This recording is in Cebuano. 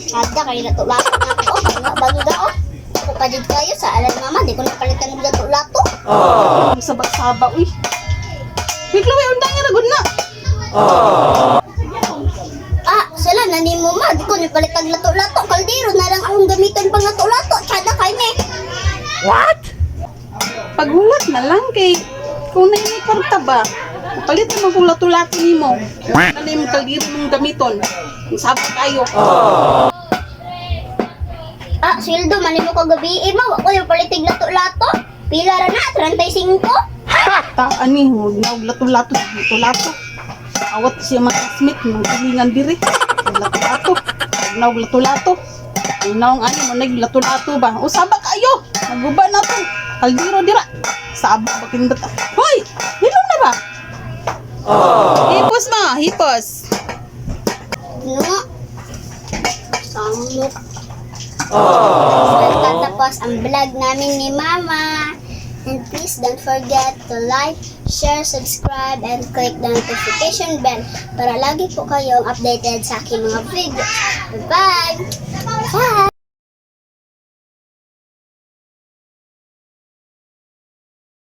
Ada kay lato-lato na ako. Oh, nga bago oh. Ako pa jud kayo sa alam, mama, di ko na palitan og lato-lato. Ang saba-saba, uy. Uy, Chloe, undang nga ragod na. Ah, sala na nimo, ma, di ko ni palitan lato-lato. Kaldero na lang akong gamiton pang lato-lato. Tsada kay me. Paghulat na lang kay kung nainay kwarta ba, palit naman kung lato-lato nimo. Ano yung kaldero mong gamiton? Ang saba kayo. Ah, sweldo man nimo kagabi, eh, ma, wa ko yung palitig lato-lato. Pila ra na, 35. Ta, ani, huwag na og lato-lato, lato-lato. Awat siya mga classmate, mga tulingan diri. Lato-lato, huwag na og lato-lato. Ang naong ani mo nag lato-lato ba? O saba kayo! Maguba na to. Kaldero dira. Saba ba kindat? Hoy! Hilom na ba? Hipos ma, hipos. No. Samok. So, tatapos ang vlog namin ni Mama. And please don't forget to like, share, subscribe, and click the notification bell para lagi po kayong updated sa aking mga videos. Bye-bye!